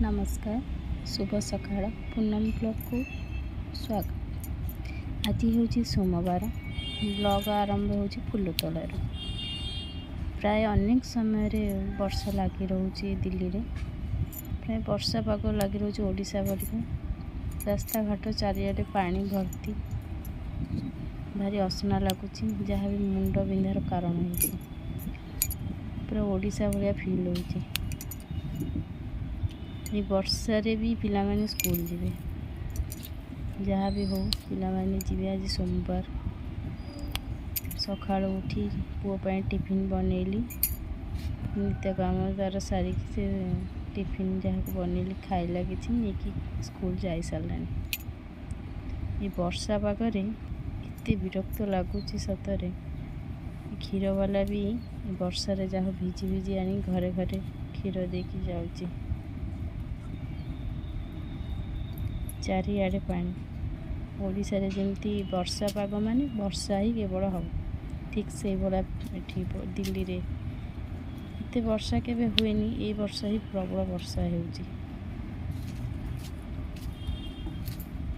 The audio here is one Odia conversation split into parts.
ନମସ୍କାର, ଶୁଭ ସକାଳ। ପୂନମ ବ୍ଲଗ୍କୁ ସ୍ୱାଗତ। ଆଜି ହେଉଛି ସୋମବାର। ବ୍ଲଗ୍ ଆରମ୍ଭ ହେଉଛି ଫୁଲ ତୋଳାରୁ। ପ୍ରାୟ ଅନେକ ସମୟରେ ବର୍ଷା ଲାଗି ରହୁଛି ଦିଲ୍ଲୀରେ। ପ୍ରାୟ ବର୍ଷା ପାଗ ଲାଗି ରହୁଛି ଓଡ଼ିଶା ପରିକା। ରାସ୍ତାଘାଟ ଚାରିଆଡ଼େ ପାଣି ଭର୍ତ୍ତି, ଭାରି ଅସନା ଲାଗୁଛି, ଯାହା ବି ମୁଣ୍ଡ ବିନ୍ଧାର କାରଣ ହେଉଛି। ପୁରା ଓଡ଼ିଶା ଭଳିଆ ଫିଲ୍ ହେଉଛି। ଏଇ ବର୍ଷାରେ ବି ପିଲାମାନେ ସ୍କୁଲ ଯିବେ। ଯାହା ବି ହଉ, ପିଲାମାନେ ଯିବେ। ଆଜି ସୋମବାର। ସକାଳୁ ଉଠି ପୁଅ ପାଇଁ ଟିଫିନ୍ ବନେଇଲି। ନିତ୍ୟ କାମ ତା'ର ସାରିକି ସେ ଟିଫିନ୍ ଯାହାକୁ ବନେଇଲି, ଖାଇଲା କିଛି, ନେଇକି ସ୍କୁଲ ଯାଇସାରିଲାଣି। ଏ ବର୍ଷା ପାଗରେ ଏତେ ବିରକ୍ତ ଲାଗୁଛି ସତରେ। କ୍ଷୀରବାଲା ବି ବର୍ଷାରେ ଯାହା ଭିଜି ଭିଜି ଆଣି ଘରେ ଘରେ କ୍ଷୀର ଦେଇକି ଯାଉଛି। ଚାରିଆଡ଼େ ପାଣି। ଓଡ଼ିଶାରେ ଯେମିତି ବର୍ଷା ପାଗ ମାନେ ବର୍ଷା ହିଁ କେବଳ ହେବ, ଠିକ୍ ସେଇଭଳିଆ ଏଠି ଦିଲ୍ଲୀରେ ଏତେ ବର୍ଷା କେବେ ହୁଏନି। ଏଇ ବର୍ଷ ହିଁ ପ୍ରବଳ ବର୍ଷା ହେଉଛି।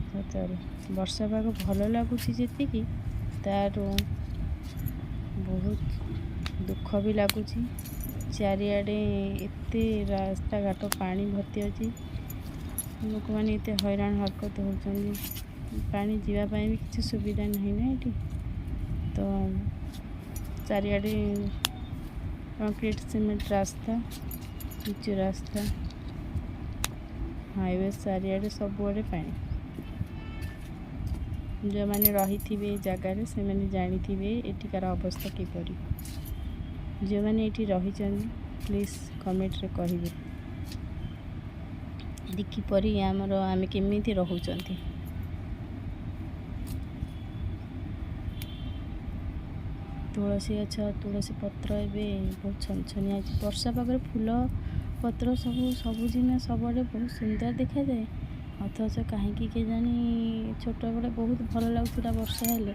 ସତରେ ବର୍ଷା ପାଗ ଭଲ ଲାଗୁଛି ଯେତିକି, ତାର ବହୁତ ଦୁଃଖ ବି ଲାଗୁଛି। ଚାରିଆଡ଼େ ଏତେ ରାସ୍ତାଘାଟ ପାଣି ଭର୍ତ୍ତି ଅଛି, ଲୋକମାନେ ଏତେ ହଇରାଣ ହରକତ ହେଉଛନ୍ତି। ପାଣି ଯିବା ପାଇଁ ବି କିଛି ସୁବିଧା ନାହିଁ ନା ଏଠି। ତ ଚାରିଆଡ଼େ କଂକ୍ରିଟ୍ ସିମେଣ୍ଟ ରାସ୍ତା, ପିଚୁ ରାସ୍ତା, ହାଇୱେ, ଚାରିଆଡ଼େ ସବୁଆଡ଼େ ପାଣି। ଯେଉଁମାନେ ରହିଥିବେ ଏ ଜାଗାରେ, ସେମାନେ ଜାଣିଥିବେ ଏଠିକାର ଅବସ୍ଥା କିପରି। ଯେଉଁମାନେ ଏଠି ରହିଛନ୍ତି, ପ୍ଲିଜ୍ କମେଣ୍ଟରେ କହିବେ ଏଠି କିପରି ଆମର ଆମେ କେମିତି ରହୁଛନ୍ତି। ତୁଳସୀ ଗଛ, ତୁଳସୀ ପତ୍ର ଏବେ ବହୁତ ଛନଛନିଆ ଅଛି। ବର୍ଷା ପାଗରେ ଫୁଲ ପତ୍ର ସବୁ ସବୁଜିମା ସବୁଆଡ଼େ ବହୁତ ସୁନ୍ଦର ଦେଖାଯାଏ। ଅଥଚ କାହିଁକି କେଜାଣି, ଛୋଟବେଳେ ବହୁତ ଭଲ ଲାଗୁଥିଲା ବର୍ଷା ହେଲେ,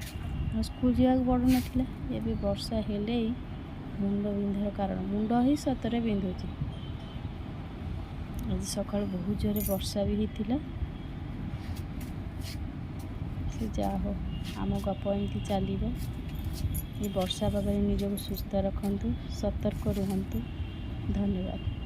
ଆଉ ସ୍କୁଲ ଯିବାକୁ ପଡ଼ୁନଥିଲା। ଏବେ ବର୍ଷା ହେଲେ ମୁଣ୍ଡ ବିନ୍ଧାର କାରଣ, ମୁଣ୍ଡ ହିଁ ସତରେ ବିନ୍ଧୁଛି। ଆଜି ସକାଳୁ ବହୁତ ଜୋରରେ ବର୍ଷା ବି ହେଇଥିଲା। ସେ ଯାହା ହଉ, ଆମ ଗପ ଏମିତି ଚାଲିବ। ଏ ବର୍ଷା ପାଗରେ ନିଜକୁ ସୁସ୍ଥ ରଖନ୍ତୁ, ସତର୍କ ରୁହନ୍ତୁ। ଧନ୍ୟବାଦ।